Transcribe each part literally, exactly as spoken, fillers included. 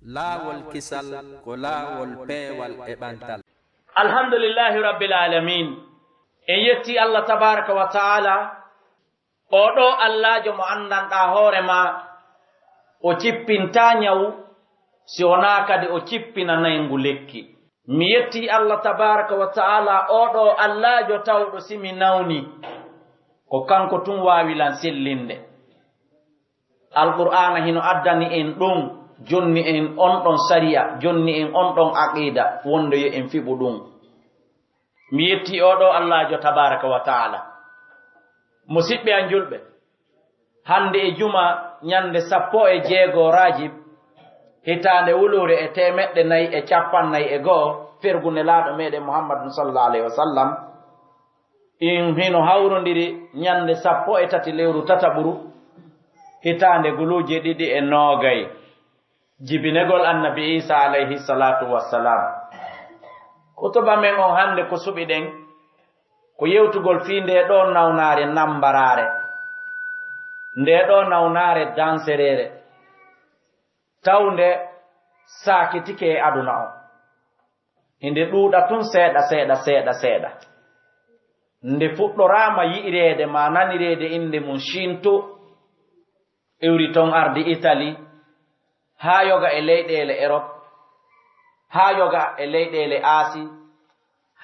Laawol kisal ko laawol peewal e ɓantal. Alhamdulillahi Rabbil Aalamiin. En yetti Allah tabaaraka wa ta'ala, oo ɗoo Allaajo mo anndanɗaa hoore maa, o cippintaa ñawu, si wonaa kadi o cippina nayngu lekki. Mi yetti Allah tabaaraka wa ta'ala, oo ɗoo Allaajo tawɗo si mi nawni, ko kanko tun waawi lan sellinde. Alqur'aana hino addani en ɗun, jonni en on ɗon sariya, jonni en on ɗon aqiida, wonde yo en fiɓu ɗun. Mi yetti oo ɗoo Allaajo tabaaraka wa ta'ala. Musiɓɓe an julɓe, hande e juma ñande sappo e jeego Rajib, hitaande wuluure e teemeɗɗe nayi e cappannayi e go'o, fergu Nelaaɗo meɗen Muhammadun sallallahu alayhi wa sallam, in hino hawrondiri ñande sappo e tati lewru tataɓuru, hitaande guluuje ɗiɗi e noogay. Jibinegol Annabi Iisa alayhi salaatu wassalaam. Kutuba men on hande ko suɓiɗen, ko yewtugol fii ndee ɗoo nawnaare nambaraare, ndee ɗoo nawnaare dansereere, tawnde saakitike e aduna on. Hinde ɗuuɗa tun seeɗa, seeɗa, seeɗa, seeɗa. Nde fuɗɗoraama yi'ireede maa nanireede innde mun Chine to, iwri ton ardi Italie, haa yoga e leyɗeele Europe, haa yoga e leyɗeele Asie,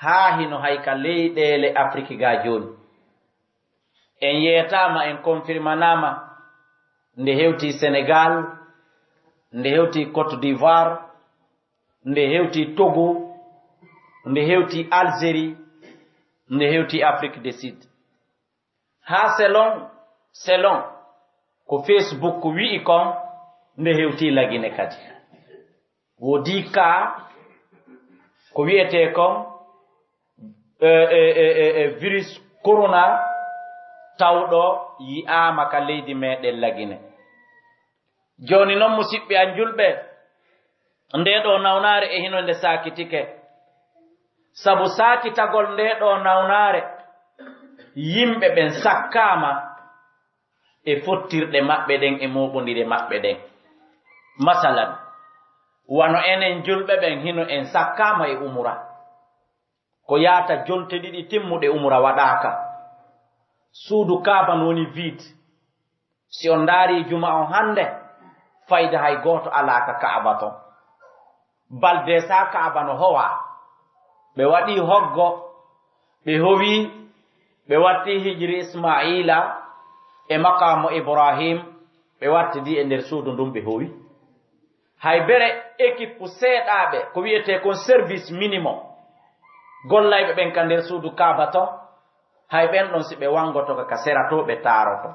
haa hino hay ka leyɗeele Afrik gaa jooni. En yeetaama, en confirmanaama, nde hewti Sénégal, nde hewti Côte d'Ivoire, nde hewti Togo, nde hewti Algérie, nde hewti Afrique du Sud. Haa selon, selon ko Facebook wi'i kon, nde hewti Lagine kadi. Woodi ka ko wi'etee kon, e, e, e, e, e virus corona tawɗo yi'aama ka leydi meɗen Lagine. Jooni non, musiɓɓe an julɓe, ndee ɗoo nawnaare e hino nde saakitike. Sabu saakitagol ndee ɗoo nawnaare, yimɓe ɓen sakkaama e fottirɗe maɓɓe ɗen e mooɓondire maɓɓe ɗen. Masalan, wano enen julɓe ɓen hino en sakkaama e umura. Ko yaata jonte ɗiɗi timmuɗe umura waɗaaka. Suudu Kaaba no woni vide. Si on ndaari juma on hande, fayda hay gooto alaa ka Kaaba ton. Baldeesa Kaaba no howaa. Ɓe waɗi hoggo, ɓe howi, ɓe watti hijiri Ismaa'iila e maqaamu Ibraahiim, ɓe wattidi e nder suudu ndun ɓe howi. Hay bere ekippu seeɗaaɓe, ko wi'etee kon service minimum, gollayɓe ɓen ka nder suudu Kaaba ton, hay ɓen ɗon si ɓe wangoto ka, ka sera to ɓe taaroto.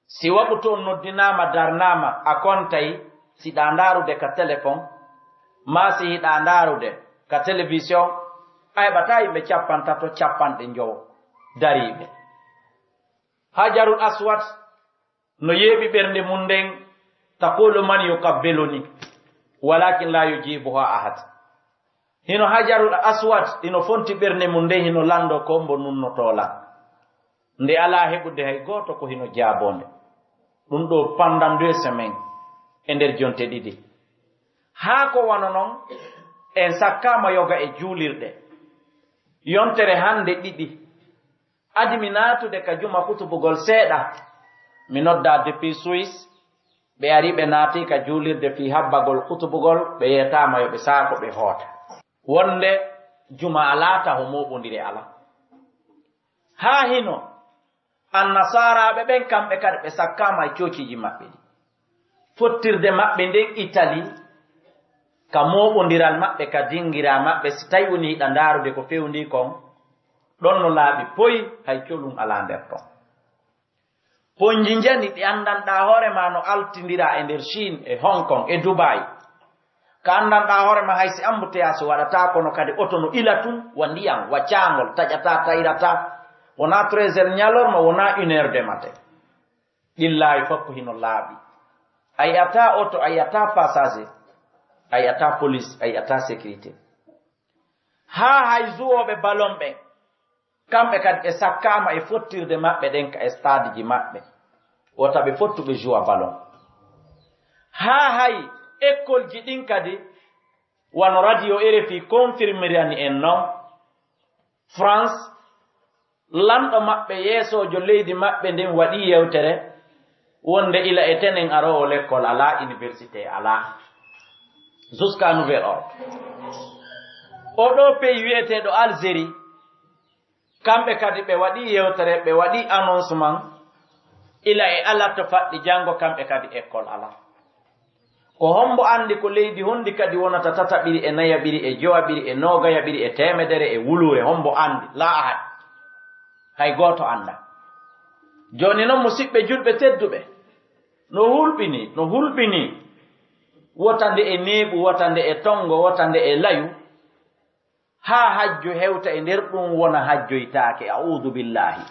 Si waɓu to on noddinaama, darnaama, a kontay, si ɗaa ndaarude ka telefon, maa si hiɗaa ndaarude ka television, a heɓataa yimɓe cappantato, cappanɗe njowo dariiɓe. Hajarul Aswad no yeeɓi ɓernde mun nden, taqulu man yuqabbiluni, walakin la yujibuha ahad. Hino Hajarul Aswad, hino fonti ɓernde mun nden, hino lanndoo ko hombo nunnotoo lan. Nde alaa heɓude hay gooto ko hino jaaboo nde. Ɗun ɗoo pendant deux semaines e nder jonte ɗiɗi. Haa ko wano non, en sakkaama yoga e juulirɗe. Yontere hande ɗiɗi, adi mi naatude ka juma kutubugol seeɗa, mi noddaa depuis Suisse, ɓe ari ɓe naati ka juulirde fii habbagol kutubugol, ɓe yeetaama yo ɓe saako ɓe hoota. Wonde juma alaa taho mooɓondire alaa. Haa hino, Annasaaraaɓe ɓen, kamɓe kadi ɓe sakkaama e coociiji maɓɓe ɗin. Fottirde maɓɓe nden Itali, ka mooɓondiral maɓɓe, ka dingiraa maɓɓe, si tawi woni hiɗa ndaarude ko fewndii kon, ɗon no laaɓi poy, hay colun alaa nder ton. Ponji njani ɗi anndanɗaa hoore maa no altindiraa e nder Chine, e Hong Kong, e Dubai. Ka anndanɗaa hoore maa hay si embouteillage waɗataa, kono kadi oto no ila tun, wa ndiyan, wa caangol, taƴataa, tayrataa. Wonaa treize heures ñalorma, wonaa une heure de matin. Ɗin laawi fof hino laaɓi. A yi'ataa oto, a yi'ataa passager, a yi'ataa police, a yi'ataa sécurité. Haa hay zuwooɓe ballon ɓen, kamɓe kadi ɓe sakkaama e fottirde maɓɓe ɗen ka stade ji maɓɓe. Wota ɓe fottu ɓe zuwa ballon. Haa hay Ekkolji ɗin kadi, wano radio R F I confirmirani en non, France, lanɗo maɓɓe yeesoojo leydi maɓɓe ndin waɗii yewtere wonde ila e tenen aroowo lekkol alaa, université alaa. Jusqu'à nouvel ordre. Oo ɗoo pays wi'eteeɗo Algérie, kamɓe kadi ɓe waɗii yewtere, ɓe waɗii annoncement, ila e alarta faɗɗi janngo, kamɓe kadi école alaa. Ko hombo anndi ko leydi honndi kadi wonata tataɓiri e nayaɓiri e jowaɓiri e noogayaɓiri e teemedere e wuluure? Hombo anndi? Laa ahad. Hay gooto anndaa. Jooni non, musiɓɓe julɓe tedduɓe, no hulɓinii, no hulɓinii, wota nde e neeɓu, wota nde e tonngo, wota nde e layu, haa hajju hewta e nder ɗum wona hajjoytaake, a'uudu billaahi.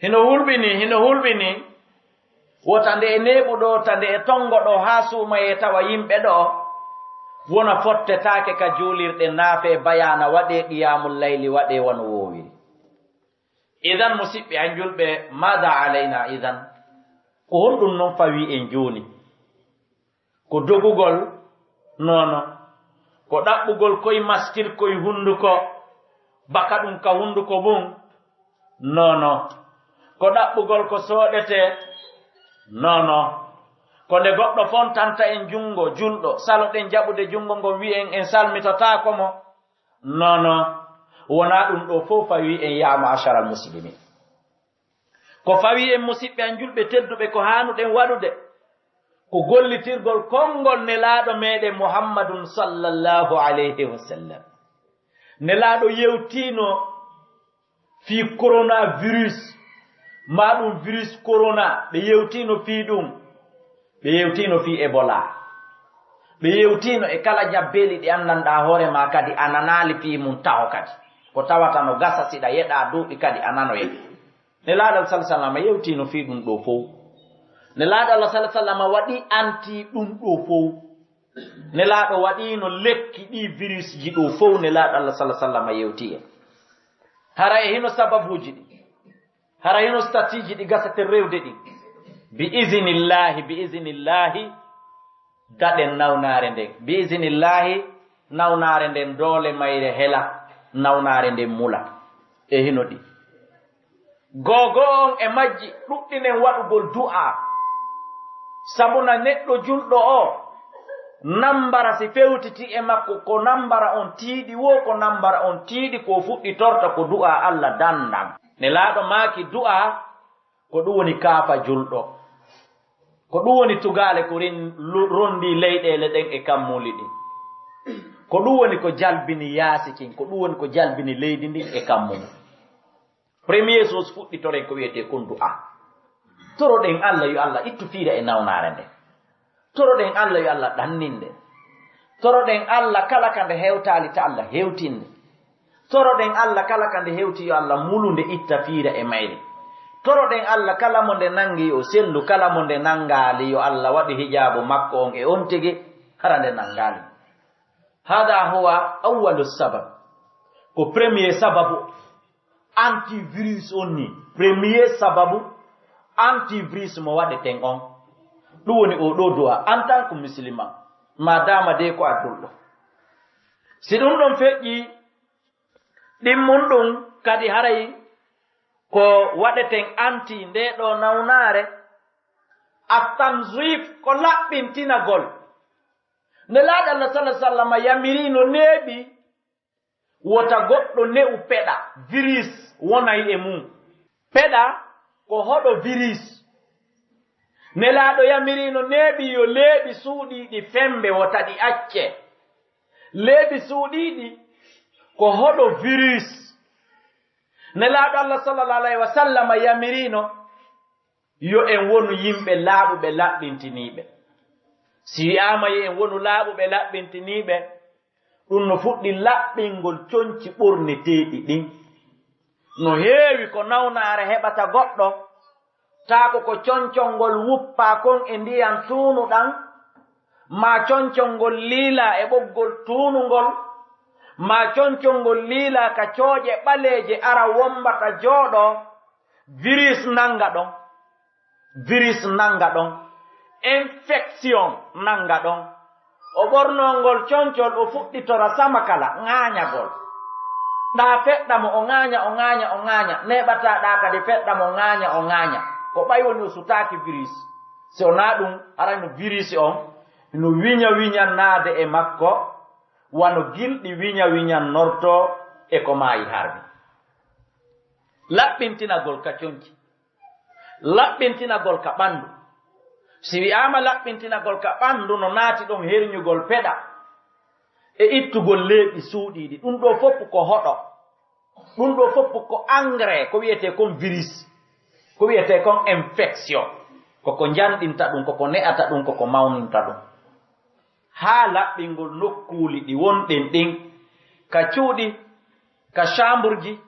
Hino hulɓinii, hino hulɓinii, wota nde e neeɓu ɗoo, ta nde e tonngo ɗoo, haa suumayee tawa yimɓe ɗoo, wona fottetaake ka juulirɗe, naafee bayaana, waɗee qiyaamul layli, waɗee wano woowiri. Idan, musiɓɓe an julɓe, maada alaynaa idan? Ko honɗum non fawii en jooni? Ko dogugol? Nono. Ko ɗaɓɓugol koy maskil koy hunduko, baka ɗum ka hunduko mun? Nono. Ko ɗaɓɓugol ko soɗetee? Nono. Ko nde goɗɗo fontanta en junngo julɗo, saloɗen jaɓude junngo ngon, wi'en en salmitotaako mo? Nono. Wonaa ɗum ɗoo fow fawii en, yaa ma'asharal muslimin. Ko fawii en, musiɓɓe an julɓe tedduɓe, ko haanuɗen waɗude, ko gollitirgol konngol Nelaaɗo meɗen Muhammadun sallallahu alayhi wa sallam. Nelaaɗo yewtiino fii coronavirus, maa ɗum virus corona, ɓe yewtiino fii ɗum, ɓe yewtiino fii Ebola, ɓe yewtiino e kala jabbeeli ɗi anndanɗaa hoore maa kadi a nanaali fii mun taho kadi, ko tawata no gasa siɗa yeɗaa duuɓi kadi a nanoyay. Nelaaɗo Allah sallallahu alaihi wasallam yewtiino fii ɗum ɗoo fow. Nelaaɗo Allah sallallahu alaihi wasallam waɗii anti ɗum ɗoo fow. Nelaaɗo waɗiino lekki ɗii virusji ɗoo fow. Nelaaɗo Allah sallallahu alaihi wasallam yewtii en. Hara e hino sababuuji ɗi, hara hino statiiji ɗi gaseten rewde ɗi. Bi izinillahi, bi izinillahi, daɗen nawnaare nden. Bi izinillahi, nawnaare nden doole mayre hela, nawnaare nden mula. E hino ɗi. Googo on e majji, ɗuɗɗinen waɗugol du'aa. Sabu na neɗɗo julɗo o, nambara si fewtitii e makko, ko nambara on tiiɗi woo, ko nambara on tiiɗi, ko fuɗɗitorta ko du'aa Allah dandan. Nelaaɗo maaki du'aa, ko ɗum woni kaafa julɗo. Ko ɗum woni tugaale ko ren-, lu-, rondii leyɗeele ɗen e kammuuli ɗin. Ko ɗum woni ko jalbini yaasi kin, ko ɗum woni ko jalbini leydi ndin e kammu mun. Premier chose fuɗɗitoren ko wi'etee kon du'aa. Toroɗen Allah yo Allah ittu fiira e nawnaare nden. Toroɗen Allah yo Allah ɗannin nde. Toroɗen Allah kala ka nde hewtaali ta Allah hewtin nde. Toroɗen Allah kala ka nde hewti yo Allah mulu nde itta fiira e mayre. Toroɗen Allah kala mo nde nangi yo sellu, kala mo nde nangaali yo Allah waɗu hijaabu makko on e on tigi hara nde nangaali. Hada huwa awwalu sabab. Ko premier sababu. Antivirus on ni, premier sababu antivirus mo waɗeten on. Ɗum woni oo ɗoo du'a en tant que musulman, maadaama de ko a julɗo. Si ɗum ɗon feƴƴii, ɗimmun ɗum kadi haray ko waɗeten anti ndee ɗoo nawnaare, at-tanzif, ko laɓɓintinagol. Nelaaɗo Allah sallallahu alaihi wasallam yamiriino neeɓi wota goɗɗo ne'u peɗa, virus wonay e mum. Peɗa ko hoɗo virus. Nelaaɗo yamiriino neeɓi yo leeɓi suuɗiiɗi fembe wota ɗi acce. Leeɓi suuɗiiɗi ko hoɗo virus. Nelaaɗo Allah sallallahu alaihi wasallam yamiriino yo en wonu yimɓe laaɓuɓe, laɓɓintiniiɓe. Si wi'aama yo en wonu laaɓuɓe, laɓɓintiniiɓe, ɗum no fuɗɗi laɓɓingol conci ɓorneteeɗi ɗin. No heewi ko nawnaare heɓata goɗɗo, taako ko concol ngol wuppaa kon e ndiyan tuunuɗan, maa concol ngol liilaa e ɓoggol tuunungol, maa concol ngol liilaa ka cooƴe ɓaleeje ara wommbata jooɗoo, virus nannga ɗon. Virus nannga ɗon. infection nanga ɗon. O ɓornoo ngol concol, o fuɗɗitora sama kala ŋaaɲagol. Ɗaa feɗɗa mo, o ŋaaɲa, o ŋaaɲa, o ŋaaɲa. Neeɓataa ɗaa kadi feɗɗa mo, o ŋaaɲa, o ŋaaɲa. Ko ɓay woni o sutaaki virus. Si wonaa ɗun, haray no virus on no wiɲa wiɲannaade e makko, wano gilɗi wiɲa wiɲannortoo e ko maayi harmi. Laɓɓintinagol ka conci. Laɓɓintinagol ka ɓanndu. Si wi'aama laɓɓintinagol ka ɓanndu, no naati ɗon herɲugol peɗa e ittugol leeɓi suuɗiiɗi. Ɗun ɗoo fof ko hoɗo. Ɗun ɗoo fof ko engrais, ko wi'etee kon virus, ko wi'etee kon infection. Ko ko njanɗinta ɗun, ko ko ne'ata ɗun, ko ko mawninta ɗun. Haa laɓɓingol nokkuuli ɗi wonɗen ɗin, ka cuuɗi, ka caamburji,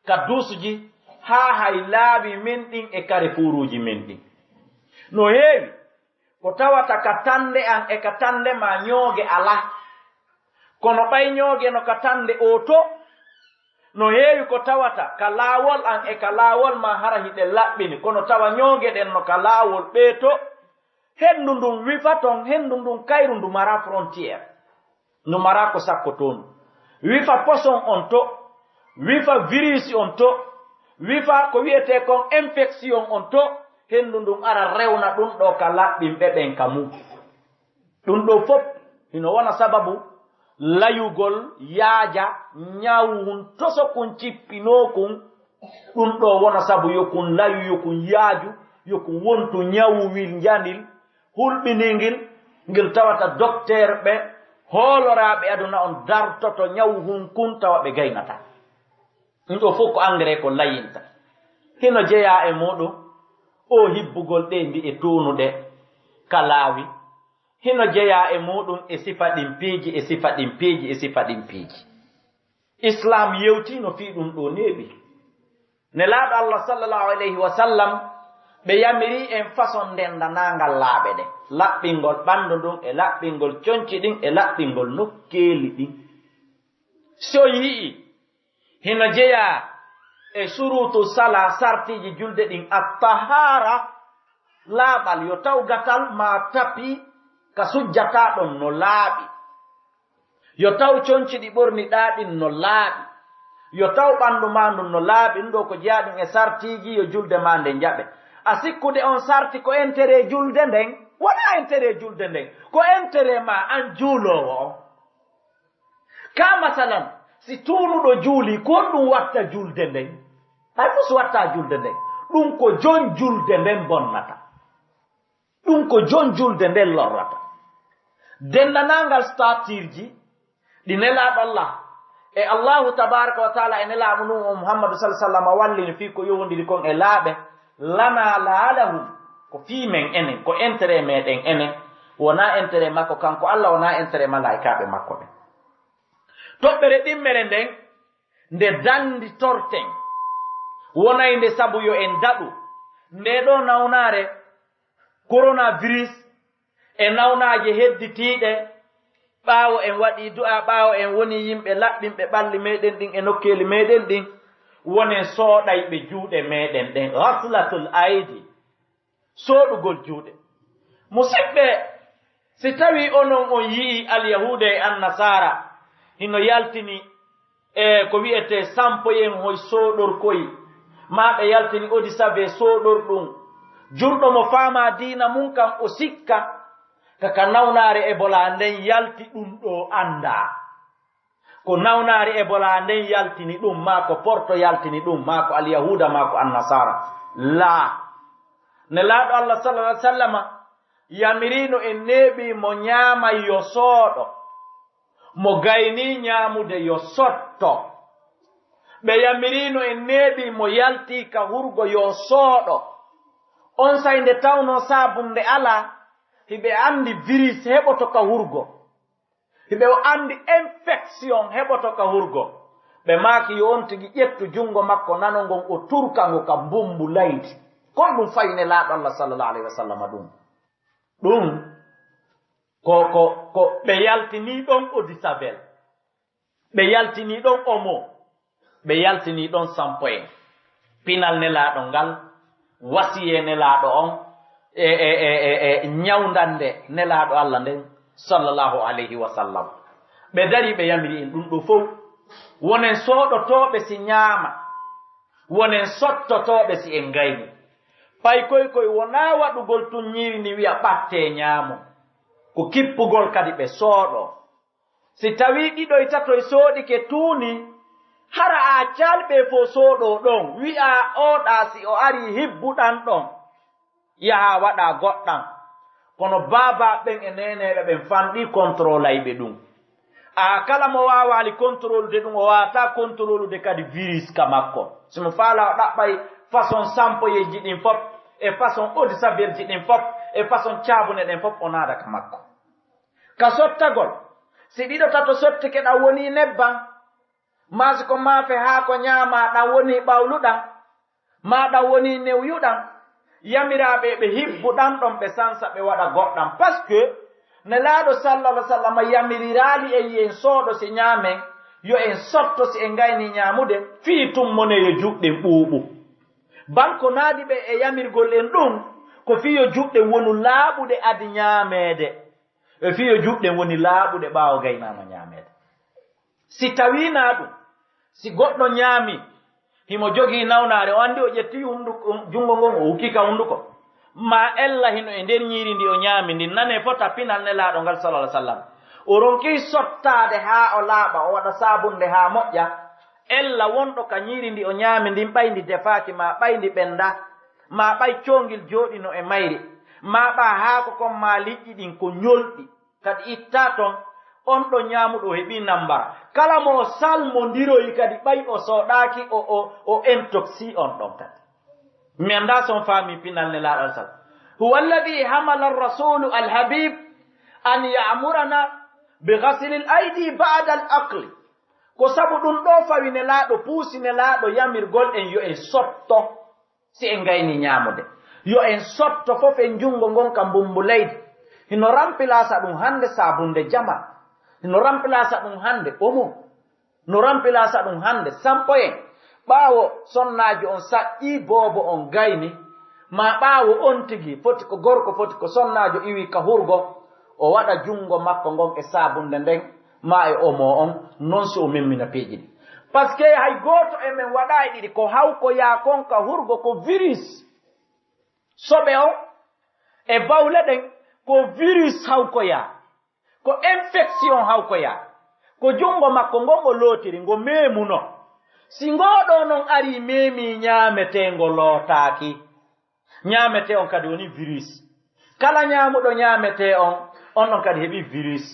ka duusji, haa hay laawi men ɗin e karefuuruuji men ɗin. No heewi ko tawata ka tannde an e ka tannde maa ɲooge alaa. Kono ɓay ɲooge no ka tannde oo to, no heewi ko tawata ka laawol an e ka laawol maa hara hiɗe laɓɓini, kono tawa ɲooge ɗen no ka laawol ɓee to. Henndu ndun wifa ton, henndu ndun kayru ndu maraa frontière. Ndu maraa ko sakkotoo ndu. Wifa poson on to, wifa virus on to, wifa ko wi'etee kon infection on to, henndu ndun ara rewna ɗun ɗoo ka laɓɓinɓe ɓen ka mun. Ɗun ɗoo fof hino wona sababu layugol yaaja ɲawun tosokun cippinookun. Ɗun ɗoo wona sabu yo kun layu, yo kun yaaju, yo kun wontu ɲawuwil njanil hulɓiniingil, ngil tawata dokteerɓe hooloraaɓe aduna on dartoto ɲawu hun kun tawa ɓe gaynataa. Ɗun ɗoo fof ko engrais ko layinta. Hino jeyaa e muuɗun oo hibbugol ɗee mbi'e tuunuɗe ka laawi. Hino jeyaa e muuɗun e sifa ɗin piiji, e sifa ɗin piiji, e sifa ɗin piiji. Islaam yewtiino fii ɗun ɗoo neeɓi. Nelaaɗo Allah sallallahu alayhi wa sallam, ɓe yamirii en façon ndendanaangal laaɓe ɗen, laɓɓingol ɓanndu ndun, e laɓɓingol conci ɗin, e laɓɓingol nokkeeli ɗin. Si o yi'ii hino jeyaa e suruutu salaa, sartiiji julde ɗin, at-tahaara, laaɓal, yo taw gatal maa tapi ka sujjataa ɗon no laaɓi. Yo taw conci ɗi ɓorniɗaa ɗin no laaɓi. Yo taw ɓanndu maa ndun no laaɓi. Ɗun ɗoo ko jeyaa ɗun e sartiiji yo julde maa nden jaɓe. A sikkude on sarti ko intérêt julde nden? Wonaa intérêt julde nden. Ko intérêt maa an juuloowo on. Kaa masalan, si tuunuɗo juulii, ko honɗun watta julde nden? Hay fus wattaa julde nden. Ɗun ko jon julde nden bonnata. Ɗun ko jon julde nden lorrata. Denndaangal statirji ɗi Nelaaɗo Allah e Allahu tabaaraka wa taala e Nelaaɗo mum on Muhammadu sallallahu alaihi wasallam wallini fii ko yowondiri kon e laaɓe, lanaa laa lahum, ko fii men enen, ko intérêt meɗen enen, wonaa intérêt makko kanko Allah, wonaa intérêt malaa'ikaaɓe makko ɓen. Toɓɓere ɗimmere nden, nde dannditorten, wonay nde sabu yo en daɗu ndee ɗoo nawnaare coronavirus e nawnaaje hedditiiɗe, ɓaawo en waɗii du'aa, ɓaawo en wonii yimɓe laɓɓinɓe ɓalli meɗen ɗin e nokkeeli meɗen ɗin, wonen sooɗayɓe juuɗe meɗen ɗen, ghaslatul aydi, sooɗugol juuɗe. Musiɓɓe, si tawii onon on yi'ii Alyahuuda e Annasaara hino yaltini e ko wi'etee sampoyen hoy sooɗorkoy, maa ɓe yaltini eau de Javel sooɗorɗun, julɗo mo faamaa diina mun kan o sikka ka, ka nawnaare Ebola nden yalti ɗun ɗoo anndaa. Ko nawnaare Ebola nden yaltini ɗun, maa ko Porto yaltini ɗun, maa ko Alyahuuda, maa ko Annasaara. Laa. Nelaaɗo Allah sallallahu alaihi wasallama yamiriino en neeɓii mo ɲaama yo sooɗo. Mo gaynii ɲaamude yo sotto. Ɓe yamiriino en neeɓii mo yaltii ka hurgo yo sooɗo. Onsay nde tawnoo saabunde alaa, hiɓe anndi virus heɓoto ka hurgo. Hiɓe o anndi infection heɓoto ka hurgo. Ɓe maaki yo on tigi ƴettu junngo makko nano ngon o turka ngo ka mbummbu laydi. Kon ɗun fayi Nelaaɗo Allah sallallahu alaihi wasallama ɗun. Ɗun ko, ko, ko ɓe yaltinii ɗon eau de Javel. Ɓe yaltinii ɗon omo. Ɓe yaltinii ɗon sampoyen. Pinal Nelaaɗo ngal, wasiyee Nelaaɗo on, e, e, e, e, e ñawndannde Nelaaɗo Alla nden, sallallahu alayhi wa sallam. Ɓe darii, ɓe yamiri en ɗum ɗoo fow. Wonen sooɗotooɓe si ñaama, wonen sottotooɓe si en ngayni. Paykoy koy wonaa waɗugol tun ñiiri ndin wi'a ɓattee ñaamo. Ko kippugol kadi ɓe sooɗoo. Si tawii ɗiɗo e tato e sooɗike tuuni, hara a calɓe fow sooɗoo ɗon, wi'aa oo ɗaa si o arii hibbuɗan ɗon, yahaa waɗaa goɗɗan. Kono baabaaɓe ɓen e neeneeɓe ɓen fanɗii kontrolayɓe ɗum. A kala mo waawaali kontrolude ɗum, o waawataa kontrolude kadi virus ka makko. Si mo faalaa o ɗaɓɓay façon sampoyeeji ɗin fof, e façon eau de javelji ɗin fof, e façon caabune ɗen fof, o naada ka makko. Ka sottagol, si ɗiɗo tato sottike ɗan wonii nebban, maa si ko maafe haako ñaamaa ɗan wonii ɓawluɗan, maa ɗan wonii newyuɗan, yamiraaɓe ɓe hibbu ɗan ɗon ɓe sansa ɓe waɗa goɗɗan. Parce que Nelaaɗo sallallahu alaihi wasallam yamiriraali en yo en sooɗo si ñaamen, yo en sotto si en ngaynii ñaamude, fii tun mone yo juuɗe ɓuuɓu. Banko naadi ɓe e yamirgol en ɗun, ko fii yo juuɗe wonu laaɓuɗe adi ñaameede. E fii yo juuɗe woni laaɓuɗe ɓaawo gaynaama ñaameede. Si tawii naa ɗun, si goɗɗo ñaami, himo jogii nawnaare, o anndi o ƴetti hundu-, junngo ngon, o hukki ka hunduko. Maa ella hino e nder ñiiri ndi o ñaami ndin, nanee fota pinal Nelaaɗo ngal, sallallahu alaihi wasallam. O ronkii sottaade haa o laaɓa, o waɗa saabunde haa moƴƴa. Ella wonɗo ka ñiiri ndi o ñaami ndin, ɓay ndi defaaki, maa ɓay ndi ɓenndaa, maa ɓay coongil jooɗino e mayri, maa ɓaa haako kon, maa liƴƴi ɗin ko ñolɗi. Kadi ittaa ton, on ɗon ñaamuɗo o heɓii nammbara. Kala mo o salmondiroyi kadi, ɓay o soɗaaki, o, o, o intoxi on ɗon kadi. Mi anndaa si on faamii pinal Nelaaɗo sal. هو الذي حمل الرسول الحبيب أن يأمرنا بغسل الأيدي بعد الأكل. Ko sabu ɗun ɗoo fawi Nelaaɗo, puusi Nelaaɗo yamirgol en yo en sotto. Si en ngayni ñaamude, yo en sotto fof en junngo ngon ka mbummbu leydi. Hino rampilasa ɗum hannde saabunde jamaa. Hino rampilasa ɗum hannde omo. No rampilasa ɗum hannde sampoyen. Ɓaawo sonnaajo on saƴƴii, boobo on gayni, maa ɓaawo on tigi foti ko gorko, foti ko sonnaajo iwi ka hurgo, o waɗa junngo makko ngon e saabunde nden, maa e omo on, non si o memmina piiji ɗin. Parce que hay gooto e men waɗaayi ɗiɗi, ko hawkoyaa kon ka hurgo ko virus. Soɓe on e bawle ɗen ko virus hawkoyaa, ko infection hawkoyaa. Ko junngo makko ngon o lootiri, ngo meemuno. Si ngoo ɗoo non arii meemii ñaametee, ngo lootaaki. Ñaametee on kadi woni virus. Kala ñaamuɗo ñaametee on, on ɗon kadi heɓii virus.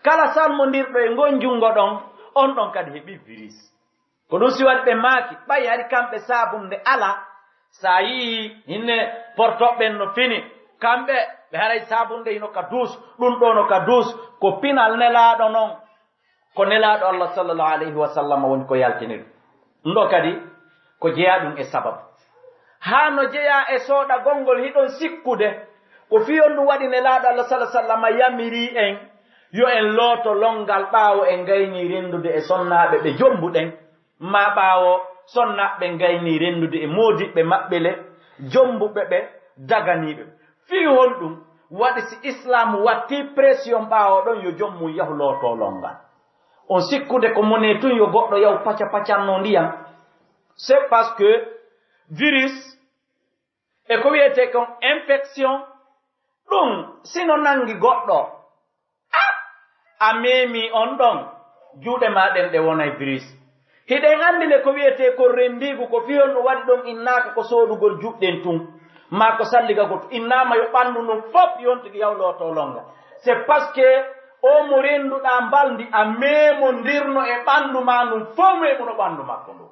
Kala salmondirɗo e ngon junngo ɗon, on ɗon kadi heɓii virus. Ko ɗum si waɗi ɓe maaki, ɓay hari kamɓe saabunde alaa, si a yi'ii hinne portoɓɓe en no fini, kamɓe ɓe haray saabunde hino ka duus, ɗum ɗoo no ka duus, ko pinal Nelaaɗo non. Ko Nelaaɗo Allah sallallahu alayhi wa sallam woni ko yaltini ɗum. Ɗum ɗoo kadi ko jeyaa ɗum e sababu. Haa no jeyaa e sooɗagol ngol hiɗon sikkude, ko fii on ɗum waɗi Nelaaɗo Allah sallallahu alayhi wa sallam yamirii en yo en looto lonngal ɓaawo en ngaynii renndude e sonnaaɓe ɓe jombuɗen, maa ɓaawo sonnaaɓe ɓe ngaynii renndude e moodiɓɓe maɓɓe le jombuɓe ɓe daganiiɓe. Fii honɗum waɗi si Islaamu wattii pression ɓaawo ɗon yo joom mum yahu lootoo lonngal? On sikkude ko monee tun yo goɗɗo yahu paca pacanno ndiyam? C'est parce que virus e ko wi'etee kon infection, ɗum si no nangi goɗɗo, a, a meemii on ɗon, juuɗe maa ɗen ɗe wonay virus. Hiɗen anndi le ko wi'etee kon renndiigu, ko fii honɗum waɗi ɗon innaaka ko soodugol juɗɗen tun, maa ko salligagol tun. Innaama yo ɓanndu ndun fof yontigi yahu lootoo lonngal. C'est parce que oo mo rennduɗaa mbalndi a meemondirno e ɓanndu maa ndun fof, meemuno ɓanndu makko ndun.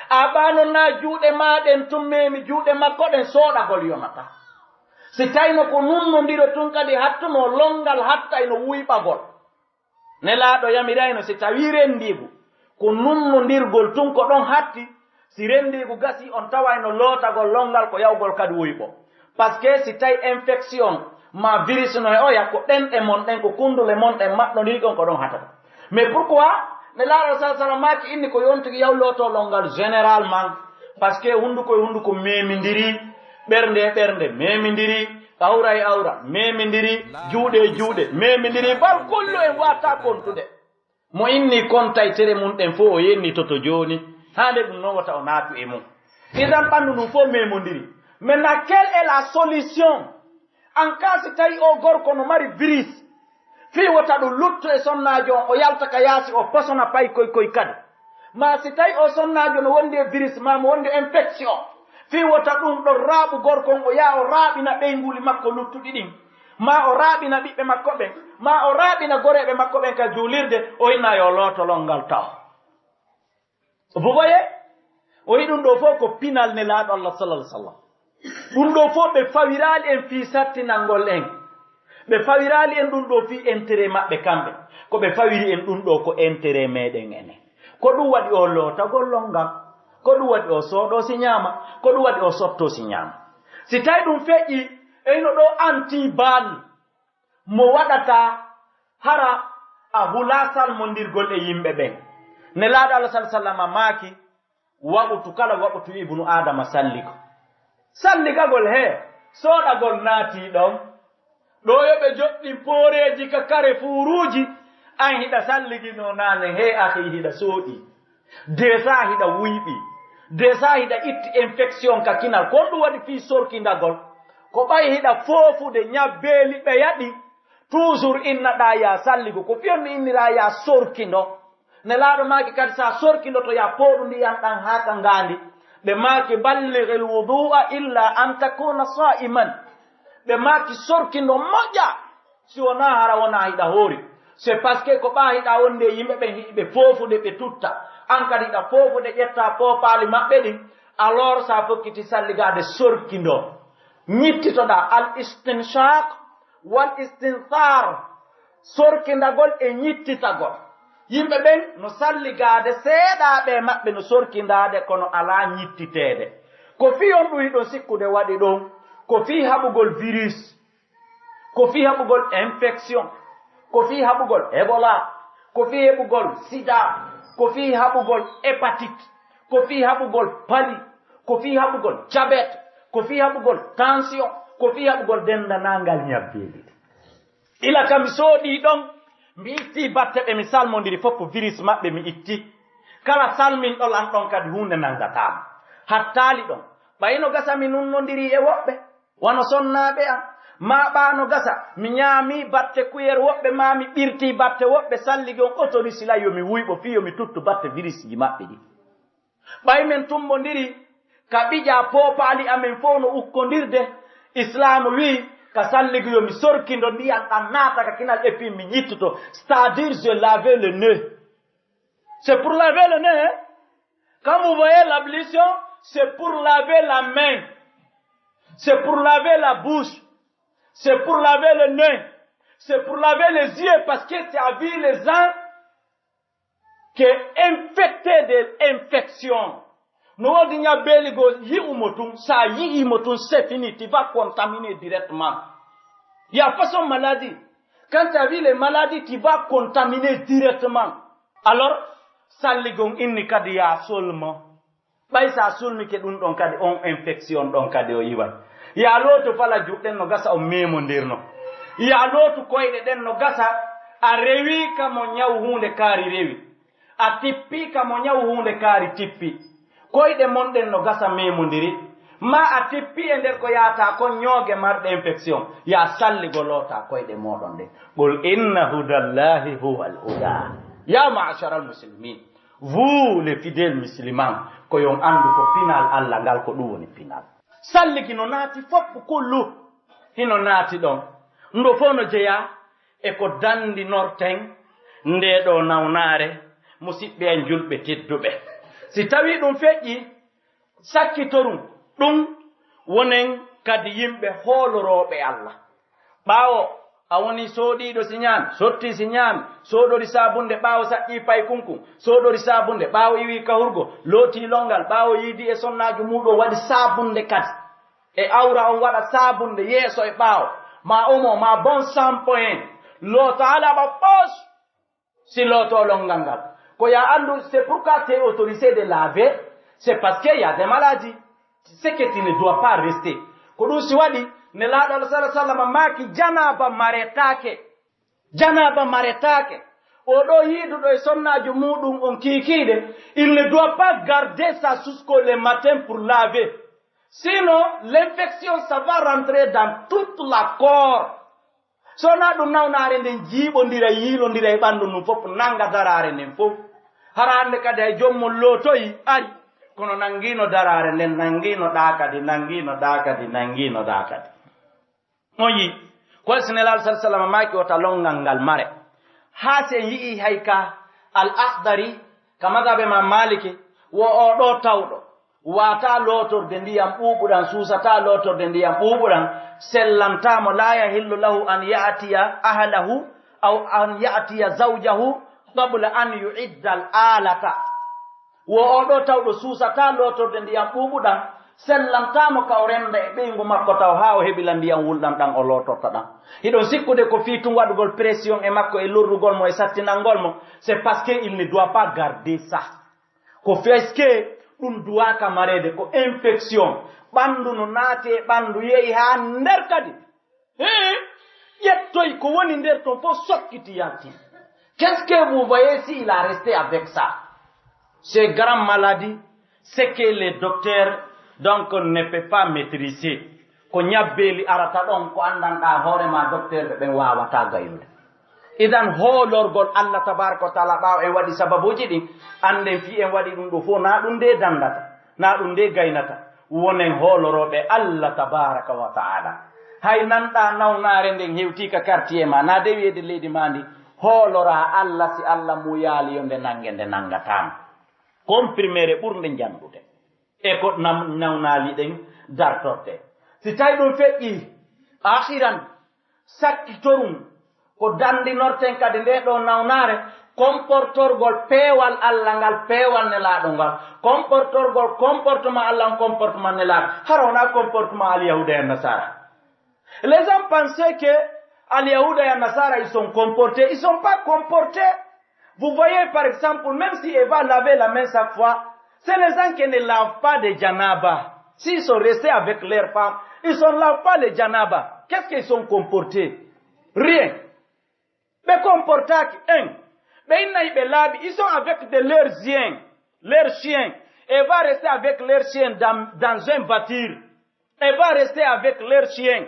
A ɓaa non naa juuɗe maa ɗen tun meemi juuɗe makko ɗen, sooɗagol yonataa. Si tawino ko nunnondiro tun kadi hattunoo, lonngal hattayno wuyɓagol. Nelaaɗo yamirayno si tawii renndiigu, ko nunnondirgol tun ko ɗon hatti, si renndiigu gasii on tawayno lootagol lonngal ko yahugol kadi wuyɓo. Parce que si tawi infection maa virus no e oya, ko ɗenɗe mon ɗen, ko kunndule mon ɗen maɓɓondiri kon ko ɗon hatata. Mais pourquoi Nelaaɗo sallallahu alayhi wa sallam maaki inni ko yontigi yahu lootoo lonngal généralement? Parce que hunnduko e hunnduko meemindiri, ɓernde e ɓernde meemindiri, Awra e awra, memindiri, juuɗe e juuɗe, memindiri, bal kullu en waataa kontude. Mo inni konta e tere mun ɗen fow o yennitoto jooni, haa nde ɗun non wota o naatu e mun. Idan ɓandu ndun fow memondiri. Maintenant, quelle est la solution? An kaa si tawi o gorko no mari virus, fii wota ɗun luttu e sonnaajo on, o yalta ka yaasi, o posona paykoy koy kadi. Maa si tawi o sonnaajo no wondi e virus, maa mo wondi e infection, fii wota ɗun ɗon raaɓu gorko on, o yaha o raaɓina ɓeynguuli makko luttuɗi ɗin, maa o raaɓina ɓiɓɓe makko ɓen, maa o raaɓina goreeɓe makko ɓen ka juulirde, o inna yo looto lonngal taw. Vous voyez? O wi'i ɗun ɗoo fow ko pinal Nelaaɗo Allah, sallallahu alaihi wasallam. Ɗun ɗoo fow ɓe fawiraali en fii sattinangol en. Ɓe fawiraali en ɗun ɗoo fii intérêt maɓɓe kamɓe. Ko ɓe fawiri en ɗun ɗoo ko intérêt meɗen enen. Ko ɗun waɗi o lootagol lonngal. Ko ɗun waɗi o sooɗoo si ñaama. Ko ɗun waɗi o sottoo si ñaama. Si tawi ɗun feƴƴi, e hino ɗoo anti bal. Mo waɗata hara a hulaa salmondirgol e yimɓe ɓen. Nelaaɗo Allah, sallallahu alaihi wasallam, maaki, waqtu kala waqtu ibnu Aadama salligo. Salligagol he, sooɗagol naatii ɗon. Ɗoo yo ɓe joɗɗin pooreeji ka karefuuruuji, an hiɗa salliginoo naane, he akhi hiɗa sooɗii. Desa hiɗa wuyɓi. Desa hiɗa itti infection ka kinal. Ko honɗun waɗi fii sorkindagol? Ko ɓay hiɗa foofude ñabbeeli ɓeya ɗin, toujours innaɗaa yaa salligo. Ko fii honɗun inniraa yaa sorkindo? Nelaaɗo maaki kadi, si a sorkindoto, yaa pooɗu ndiyan ɗan haa ka ngaandi. Ɓe maaki, "Ballighil wudu'a illa an takuna sa'iman." Ɓe maaki, "Sorkindo moƴƴa." Si wonaa hara wonaa hiɗa hoori. C'est parce que ko ɓaa hiɗa wonde e yimɓe ɓen hiɗi ɓe foofude ɓe tutta. An kadi hiɗa foofude ƴetta poopaali maɓɓe ɗin. Alors si a fokkiti salligaade sorkindo. Ñittitoɗaa al istinshaq wal istinthar. Sorkindagol e ñittisagol. Yimɓe ɓen no salligaade seeɗaaɓe e maɓɓe no sorkindaade kono alaa ñittiteede. Ko fii honɗun hiɗon sikkude waɗi ɗon? Ko fii haɓugol virus. Ko fii haɓugol infection, ko fii haɓugol Ebola, ko fii haɓugol sida, ko fii haɓugol hépatite, ko fii haɓugol pali, ko fii haɓugol diabète, ko fii haɓugol tension, ko fii haɓugol denndaangal ñabbeeli ɗin. Ila ka mi soodii ɗon, mi ittii batte ɓe mi salmondiri fof, virus maɓɓe mi itti. Kala salminɗo lan ɗon kadi huunde nanngataa mi. Hattaali ɗon. Ɓay no gasa mi nunnondirii e woɓɓe. Wano sonnaaɓe an, maa ɓaa no gasa, mi ñaamii batte kuyer woɓɓe, maa mi ɓirtii batte woɓɓe, salligi on otorisi lan yo mi wuyɓo fii yo mi tuttu batte virisiji maɓɓe ɗin. Ɓay men tummbondirii, ka ɓiƴaa poopaali amen fow no ukkondirde, Islaam wi'i, ka salligi yo mi sorkindo ndiyan ɗan naata ka kinal et puis mi ñittoto, c'est-à-dire je lave le nez. C'est pour laver le nez, hein? Quand vous voyez l'ablution, c'est pour laver la main, c'est pour laver la bouche, c'est pour laver le nez, c'est pour laver les yeux, parce que tu as vu les gens qui est infecté de infection. No woodi ñabbeeli goo yi'u mo tun, sa yi'ii mo tun, c'est fini, tu vas contaminer directement. Il y a pas son maladie. Quand tu as vu les maladies, tu vas contaminer directement. Alors, salligon inni kadi yaa solmo. Ɓay sa sulmike ɗun ɗon kadi, on infection ɗon kadi o iway. Yaa lootu fala juuɗe ɗen no gasa on memondirno. Yaa lootu koyɗe ɗen no gasa a rewi ka mo ñaw huunde kaari rewi. A tippi ka mo ñaw huunde kaari tippi. Koyɗe mon ɗen no gasa memondiri. Maa a tippi e nder ko yaataa kon ñooge marɗe infection. Yaa salligo lootaa koyɗe mooɗon ɗen. Qul inna hudallahi huwal huda. Ya ma'asharal muslimin. Vous, les fidèles musulmans, ko yo on anndu ko pinal Alla ngal, ko ɗun woni pinal. Salligi no naati fof kullu, hino naati ɗon. Ndo fof no jeyaa e ko danndinorten ndee ɗoo nawnaare, musiɓɓe en julɓe tedduɓe. Si tawii ɗun feƴƴii, sakkitorun ɗun, wonen kadi yimɓe hoolorooɓe Alla. Ɓaawo a wonii sooɗiiɗo si ñaami, sottii si ñaami, sooɗori saabunde ɓaawo saƴƴii paykunkun, sooɗori saabunde ɓaawo iwii kahurgo, lootii lonngal ɓaawo yiidii e sonnaajo muuɗun waɗi saabunde kadi. E awra on waɗa saabunde yeeso e ɓaawo, maa omo, maa bon shampoing, loota alaa ɓa foos. Si lootoo lonngal ngal. Ko yaa anndu, c'est pourquoi t'es autorisé de laver, c'est parce que y a des maladies. Ce que tu ne dois pas rester. Ko ɗun si waɗi, Nelaaɗo Allah sallallahu alaihi wasallam maaki, janaaba maretaake. Janaaba maretaake. O ɗo yiiduɗo e sonnaajo muuɗum on kiikiiɗe, il ne doit pas garder ça jusqu'au le matin pour laver. Sinon, l'infection, ça va rentrer dans toute la corps. So wonaa ɗum, nawnaare nden jiiɓondira, yiilondira e ɓanndu ndun fof, nannga daraare nden fof. Hara hannde kadi hay joomum lootoyi, ari, kono nanngiino daraare nden, nanngiino ɗaa kadi, nanngiino ɗaa kadi, nanngiino ɗaa kadi. On yi'i, ko si Nelaaɗo sallallaahu alayhi wa sallam maaki wota lonngal ngal mare. Haa si en yi'ii hay ka Al Akhdari, ka madhab Imaam Maaliki, wo oo ɗoo tawɗo, waataa lootorde ndiyam ɓuuɓuɗam, suusataa lootorde ndiyam ɓuuɓuɗam, sellantaa mo, laa yahillu lahu an ya'tiya ahlahu aw an ya'tiya zawjahu qabla an yu'idda al alata. Wo oo ɗoo tawɗo suusataa lootorde ndiyam ɓuuɓuɗam, sellantaa mo ka o renda e ɓeyngu makko taw haa o heɓila ndiyam wulɗam ɗam o lootorta ɗam. Hiɗon sikkude ko fii tun waɗugol pression e makko e lorrugol mo e sattinangol mo, c'est parce que il ne doit pas garder ça. Ko parce que ɗum duwaaka mareede, ko infection. Ɓanndu no naati e ɓanndu, yehi haa nder kadi. Hee, ƴettoy ko woni nder ton fof sokkiti yalti. Qu'est-ce que vous voyez s'il a resté avec ça? Ces grandes maladies, c'est que les docteurs, donc, ne peut pas maîtriser. Ko ñabbeeli arata ɗon, ko anndanɗaa hoore maa, docteur ɓe ɓen waawataa gaynude. Idan, hoolorgol Allah tabaaraka wa taala ɓaawo en waɗi sababuuji ɗin, annden fii en waɗi ɗum ɗo fof, naa ɗum nde dandata, naa ɗum nde gaynata. Wonen hoolorooɓe Allah tabaaraka wa taala. Hay nanɗaa nawnaare nden hewtii ka quartier maa, naa de wiyeede leydi maa ndi, hooloraa Allah, si Allah muuyaali yo nde nannge, nde nanngataa ma. Comprimere ɓurnde njanɗude. E ko nam-, nawnaali ɗen dartorte. Si tawi ɗum feƴƴii, akhiran, sakkitorum ko dandinorten kadi nde ɗoo nawnaare, comportorgol peewal Allah ngal, peewal Nelaaɗo ngal, comportorgol comportement Allah on, comportement Nelaaɗo. Hara wonaa comportement Alyahuuda e Nasaara. Les gens pensaient que Alyahuuda et Nasaara, ils sont comportés. Ils sont pas comportés. Vous voyez, par exemple, même si elle va laver la main chaque fois, c'est les gens qui ne lavent pas de janaba. S'ils sont restés avec leur femme, ils ne lavent pas le janaba. Qu'est-ce qu'ils sont comportés? Rien. Ɓe comportaaki en. Ɓe innayi ɓe laaɓi. Ils sont avec de leurs chiens. Leurs chiens. Elle va rester avec leurs chiens dans, dans un voiture. Elle va rester avec leurs chiens.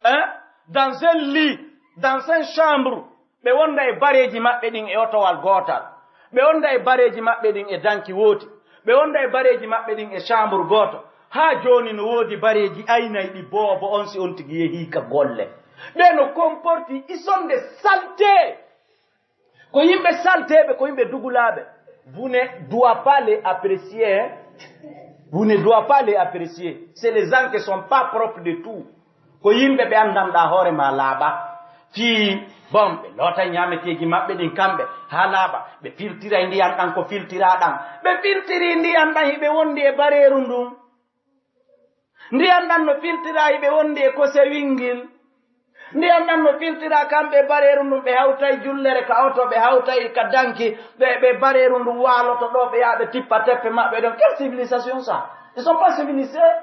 Hein? Dans un lit, dans une chambre, ɓe wonda e bareeji maɓɓe ɗin e otowal gootal, ɓe wonda e bareeji maɓɓe ɗin e danki wooti, ɓe wonda e bareeji maɓɓe ɗin e chambre gooto. Haa jooni no woodi bareeji aynay ɗi boobo on si on tigi yehii ka golle. Ɓe no comporti, ils sont des saletés. Ko yimɓe salteeɓe, ko yimɓe dugulaaɓe. Vous ne doit pas les apprécier, hein. Vous ne doit pas les apprécier. C'est les gens qui sont pas propres de tout. Ko yimɓe ɓe anndanɗaa hoore maa laaɓa. Fii, bon, ɓe loota ñaameteeji maɓɓe ɗin kamɓe haa laaɓa. Ɓe filtiray ndiyan ɗan ko filtiraa ɗan. Ɓe filtirii ndiyan ɗan hiɓe wondi e bareeru ndun. Ndiyan ɗan no filtiraa hiɓe wondi e kose wingil. Ndiyan ɗan no filtiraa kamɓe e bareeru ndun, ɓe hawtay jullere ka oto, ɓe hawtay ka danki, ɓe, ɓe bareeru ndun waaloto ɗoo, ɓe yaha ɓe tippa teppe maɓɓe ɗon. Quelle civilisation ça? Ils sont pas civilisés.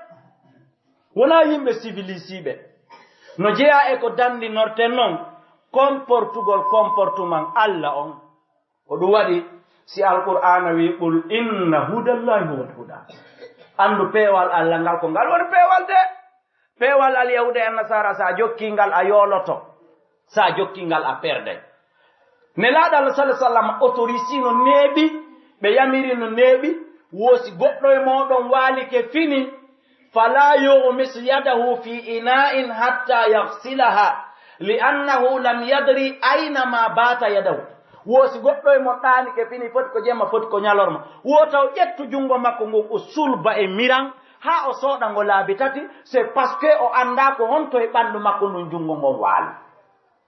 Wonaa yimɓe civilisé ɓe. No jeyaa e ko dandinorten non, comportugol comportement Allah on. Ko ɗum waɗi, si Alqur'aana wi'i, "Qul inna hudallahi huwal huda." Anndu peewal Allah ngal, ko ngal woni peewal de. Peewal Alyahuuda e Nasaara, sa jokkii ngal, a yooloto. Sa jokkii ngal, a perday. Nelaaɗo Allah, sallallahu alaihi wasallam, autorisé no neeɓi, ɓe yamiri no neeɓi, wo si goɗɗo e mooɗon waalike fini, "Fala yughmis yadahu fi ina'in hatta yaghsilaha, li'annahu lam yadri ayna ma bata yadahu." Wo si goɗɗo e mon ɗaanike fini, foti ko jemma, foti ko ñalorma, wo taw ƴettu junngo makko ngon, o sulba e miran, haa o sooɗa ngo laabi tati, c'est parce que o anndaa ko honto e ɓanndu makko ndun junngo ngon waali.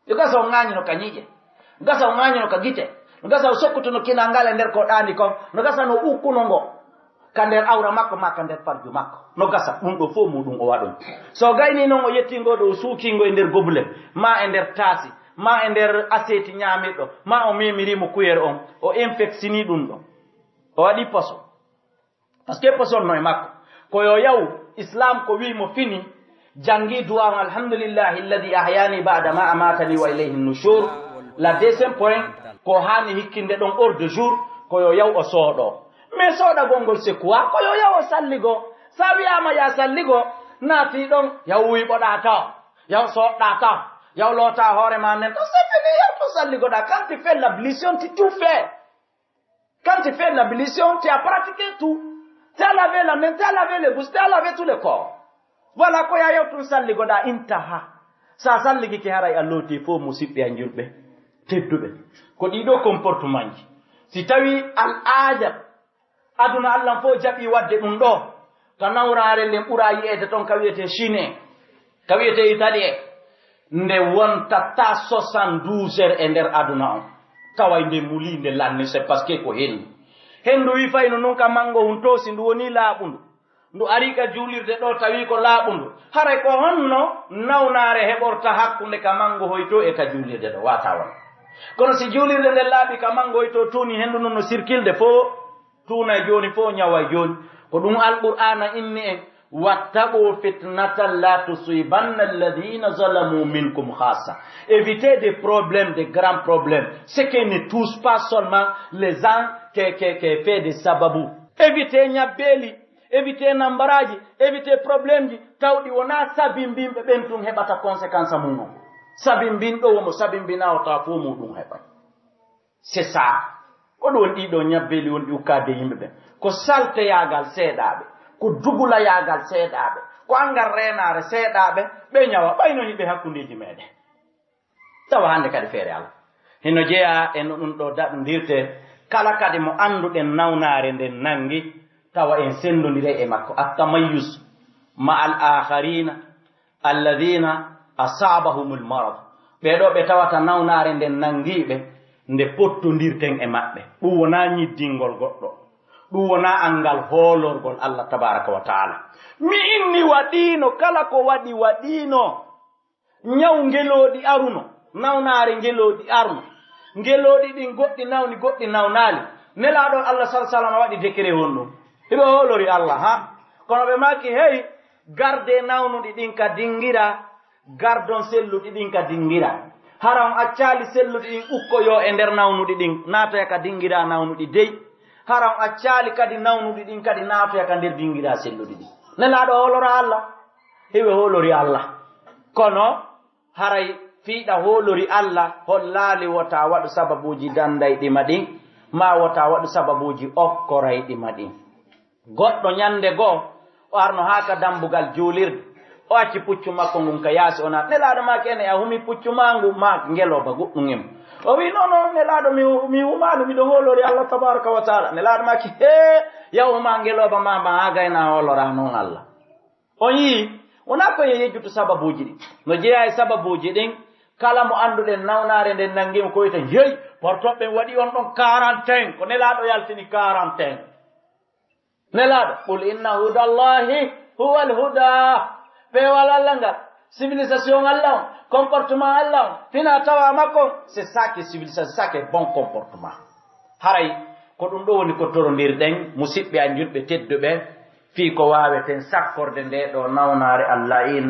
No gasa o ŋaañino ka ñiiƴe. No gasa o ŋaañino ka gite. No gasa o sokkutuno kinal ngal e nder ko ɗaani kon. No gasa no ukkuno ngo ka nder awra makko maa ka nder farju makko. No gasa ɗum ɗo fof muɗum o waɗum. So o gaynii non o yettii ngo ɗo o suukii ngo e nder gobule, maa e nder taasi, maa e nder aseeti ñaamirɗo, maa o memirii mo kuyere on, o infectinii ɗum ɗo. O waɗii poson. Parce que poson no e makko. Ko yo yaw, Islam ko wi'i mo fini, Janngi duwaaw, "Alhamdulillahi alladhi ahyani ba'da ma amatani wa ilayhi nushur." La deuxième point, ko haani hikkinde ɗon ordre de jour, ko yo yaw o sooɗo. Mais sooɗagol ngol c'est quoi? Ko yo yaw o salligo. Sa wi'aama ya salligo, naati ɗon, yaw wuyɓoɗaa taw, yaw sooɗɗaa taw, yaw lootaa hoore ma nden taw, c'est fini, yaw to salligoɗaa. Quand tu fais l'ablution, tu tout fais. Quand tu fais l'ablution, tu as pratiqué tout. Tu as lavé la main, tu as lavé les bouches, tu as lavé tout le corps. Voilà, ko ya yaw tun salligoɗaa, intaha. Sa salligike haray a looti fow, musiɓɓe an julɓe tedduɓe. Ko ɗiɗo comportement ji. Si tawi al aada aduna Allah fow jaɓi waɗde ɗum ɗo, ka nawraare nden ɓura yi'eede ton ka wi'etee Chine, ka wi'etee Italie, nde wonta ta soixante-douze heures e nder aduna on. Taway nde muli, nde lanni, c'est parce que ko hendu. Hendu wi fayno nun ka mango hun to, si ndu woni laaɓundu, ndu ari ka juulirde ɗo, tawi ko laaɓundu. Haray ko honno nawnaare heɓorta hakkunde ka mango hoy to e ka juulirde ɗo? Wata won. Kono si juulirde nden laaɓi ka mango hoy to, tuni hendu nun no sirkilde fow, tunay jooni fow, ñaway jooni. Ko ɗum Alqur'aana inni en, "Wattaqu fitnatan la tusibanna alladhina zalamu minkum khassa." Évitez des problèmes, des grands problèmes. Ce qui ne touche pas seulement les gens qui, qui, qui fait des sababu. Évitez ñabbeeli, évitez nambaraaji, évitez problème ji, tawɗi wonaa sabimbinɓe ɓen tun heɓata conséquence mum on. Sabimbinɗo wo mo sabimbinaa o tawa fow muɗum heɓay. C'est ça. Ko ɗum woni ɗiɗo ñabbeeli wonɗi ukkaade yimɓe ɓen. Ko salteyaagal seeɗaaɓe, ko dugulayaagal seeɗaaɓe, ko angal reenaare seeɗaaɓe, ɓe ñawa, ɓay no hiɓe hakkundeeji meɗen. Tawa hannde kadi feere Alla. Hino jeyaa e no ɗum ɗo daɗondirte, kala kadi mo annduɗen nawnaare nden nanngi, tawa en senndondiray e makko. At-tamayyuz ma'al aakharina alladhina asabahumul marad. Ɓee ɗoo ɓe tawata nawnaare nden nanngiiɓe, nde pottondirten e maɓɓe. Ɗum wonaa ñiddingol goɗɗo. Ɗum wonaa anngal hoolorgol Allah tabaraka wa taala. Mi inni waɗiino, kala ko waɗi waɗiino. Ñaw ngelooɗi aruno, nawnaare ngelooɗi aruno. Ngelooɗi ɗin goɗɗi nawni, goɗɗi nawnaali. Nelaaɗo Allah sal salama waɗi décret honɗum? Hiɓe hoolori Allah, ha? Kono ɓe maaki, hey, gardee nawnuɗi ɗin ka dingira, gardon selluɗi ɗin ka dingira. Hara on accaali selluɗi ɗin ukkoyoo e nder nawnuɗi ɗin, naatoya ka dingira nawnuɗi dey. Hara on accaali kadi nawnuɗi ɗin kadi naatoya ka nder dingira selluɗi ɗin. Nelaaɗo hoolora Allah? Hiɓe hoolori Allah. Kono haray fii ɗa hoolori Alla, hollaali wota waɗu sababuuji dandayɗi ma ɗin, maa wota waɗu sababuuji okkorayɗi ma ɗin. Goɗɗo ñande goo, o arno haa ka dambugal juulirde, o acci puccu makko ngun ka yaasi, o naati. Nelaaɗo maaki, ene a humi puccu maa ngu? Maa ngelooba goɗɗun e mun. O wi'i, non, non, Nelaaɗo, mi, mi humaali, miɗo hoolori Alla tabaaraka wa taala. Nelaaɗo maaki, hee, yahu maa ngelooba maa, maa haa gayna hooloraa non Alla. On yi'i, wonaa ko en yejjutu sababuuji ɗin. No jeyaa e sababuuji ɗin, kala mo annduɗen nawnaare nden nanngi mo ko wiyeten, hey, portoɓe ɓen waɗi on ɗon quarantaine, ko Nelaaɗo yaltini quarantaine. Nelaaɗo, "Qul inna hudallahi huwal huda." Peewal Alla ngal, civilisation Alla on, comportement Alla on, fina tawa makko on, c'est ça qui est civilisation, c'est ça qui est bon comportement. Haray ko ɗum ɗo woni ko torondirɗen, musiɓɓe an julɓe tedduɓe, fii ko waaweten sakkorde nde ɗo nawnaare Al-La'iin,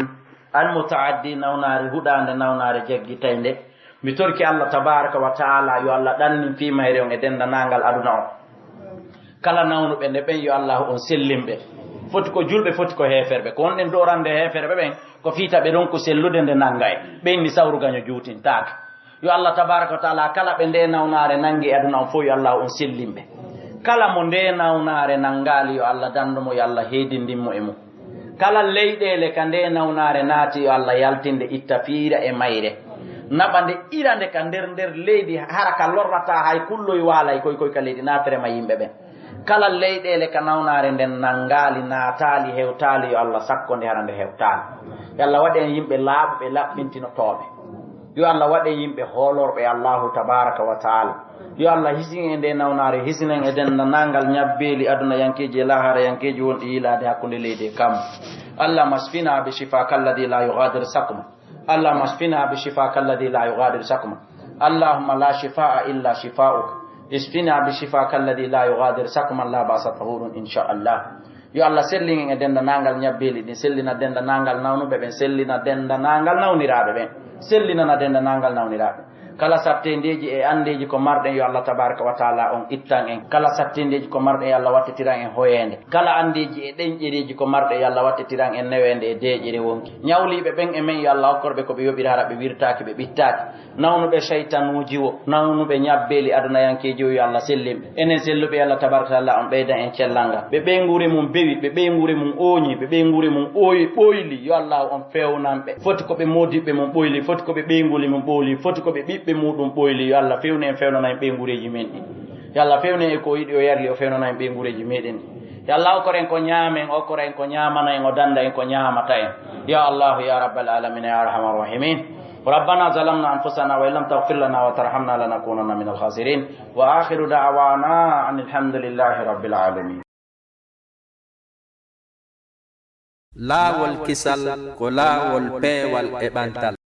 Al-Muta'addi, nawnaare huɗaande, nawnaare jaggitaynde. Mi torki Allah tabaaraka wa ta'ala, yo Allah ɗannin fii mayre on e denndaangal aduna on. Kala nawnuɓe nde ɓen, yo Allah on sellin ɓe. Foti ko julɓe, foti ko heeferɓe. Ko wonɗen doorande heeferɓe ɓen, ko fii ta ɓe ronku sellude nde nannga en. Ɓe inni sawru gaño juutintaake. Yo Allah tabaaraka wa taala kala ɓe nde nawnaare nanngi e aduna on fof, yo Allah on sellin ɓe. Kala mo nde nawnaare nanngaali, yo Allah dandu mo, yo Allah heedindin mo e mum. Kala leyɗeele ka nde nawnaare naati, yo Allah yaltin nde, itta fiira e mayre. Naɓa nde, ira nde ka nder, nder leydi, hara ka lorrataa hay kulloy waalay koy, koy ka leydi, naafere ma yimɓe ɓen. Kala leyɗeele ka nawnaare nden nanngaali, naataali, hewtaali, yo Allah sakko nde, hara nde hewtaali. Yo Allah waɗ en yimɓe laaɓuɓe, laɓɓintinotooɓe. Yo Allah waɗ en yimɓe hoolorɓe Allahu tabaaraka wa taala. Yo Allah hisin en e nde nawnaare, hisin en e denndaangal ñabbeeli adunayankeeji e laaharayankeeji wonɗi yiilaade hakkunde leydi e kammu. اللهم اشفنا بشفاك الذي لا يغادر سقما. اللهم اشفنا بشفاك الذي لا يغادر سقما. اللهم لا شفاء إلا شفاؤك. اشفنا بشفاك الذي لا يغادر سقما لا بأس طهور إن شاء الله. Yo Allah sellin en e denndaangal ñabbeeli ɗin, sellina denndaangal nawnuɓe ɓen, sellina denndaangal nawniraaɓe ɓen, sellinana denndaangal nawniraaɓe. Kala satteendeeji e anndeeji ko marɗen, yo Allah tabaaraka wa taala on ittan en. Kala satteendeeji ko marɗen, yo Allah wattitiran en hoyeende. Kala anndeeji e ɗenƴereeji ko marɗen, yo Allah wattitiran en neweende e deeƴere wonki. Ñawliiɓe ɓen e men, yo Allah hokkor ɓe ko ɓe yoɓiri, hara ɓe wirtaaki, ɓe ɓittaaki. Nawnuɓe seytanuuji wo, nawnuɓe ñabbeeli adunayankeeji wo, yo Allah sellin ɓe. Enen selluɓe, yo Allah tabaaraka wa taala on ɓeydan en cellal ngal. Ɓe ɓeynguure mum bewi, ɓe ɓeynguure mum ooñi, ɓe ɓeynguure mum ooyi, ɓoyli, yo Allah on fewnan ɓe. Foti ko ɓe moodiɓɓe mum ɓoyli, foti ko ɓe ɓeynguuli mum ɓoyli, foti ko ɓe ɓiɓɓe muɗum ɓoyli, yo Allah fewnu en, fewnana en ɓeynguureeji men ɗin. Yo Allah fewnu en e ko o yiɗi, o yarli, o fewnana en ɓeynguureeji meɗen ɗin. Yo Allah okkor en ko ñaamen, okkor en ko ñaamana en, o dannda en ko ñaamata en. Ya Allahu, ya Rabbal Alamina, ya Arhamar Rahimin. ربنا ظلمنا أنفسنا وإن لم تغفر لنا وترحمنا لنكونن من الخاسرين. وآخر دعوانا أن الحمد لله رب العالمين. Laawol kisal ko laawol peewal e ɓantal.